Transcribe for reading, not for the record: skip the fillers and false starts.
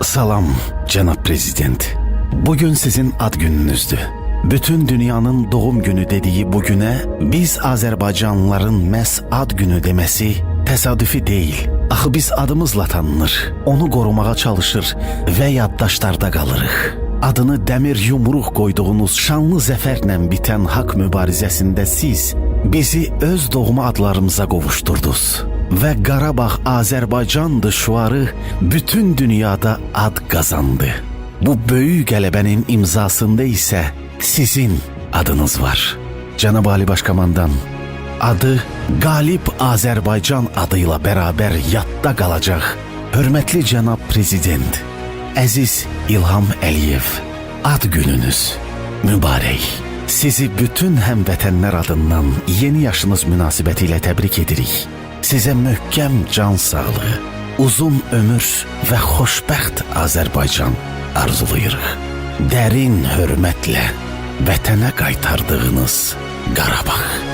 Salam, cənab prezident. Bugün sizin ad gününüzdür. Bütün dünyanın doğum günü dediyi bu günə biz Azərbaycanlıların məhz ad günü deməsi təsadüfi deyil. Axı biz adımızla tanınır, onu qorumağa çalışır və yaddaşlarda qalırıq. Adını dəmir yumruq qoyduğunuz şanlı zəfərlə bitən haqq mübarizəsində siz bizi öz doğma adlarımıza qovuşdurdunuz və Qarabağ Azərbaycandır şüarı bütün dünyada ad qazandı. Bu böyük qələbənin imzasında isə sizin adınız var. Cənab Ali Başkomandan, adı Qalib Azərbaycan adıyla bərabər yadda qalacaq. Hörmətli cənab prezident, əziz İlham Əliyev, ad gününüz mübarək. Sizi bütün həmvətənlər adından yeni yaşınız münasibətilə təbrik edirik. Sizə möhkəm can sağlığı, uzun ömür və xoşbəxt Azərbaycan arzulayırıq. Dərin hörmətlə vətənə qaytardığınız Qarabağ.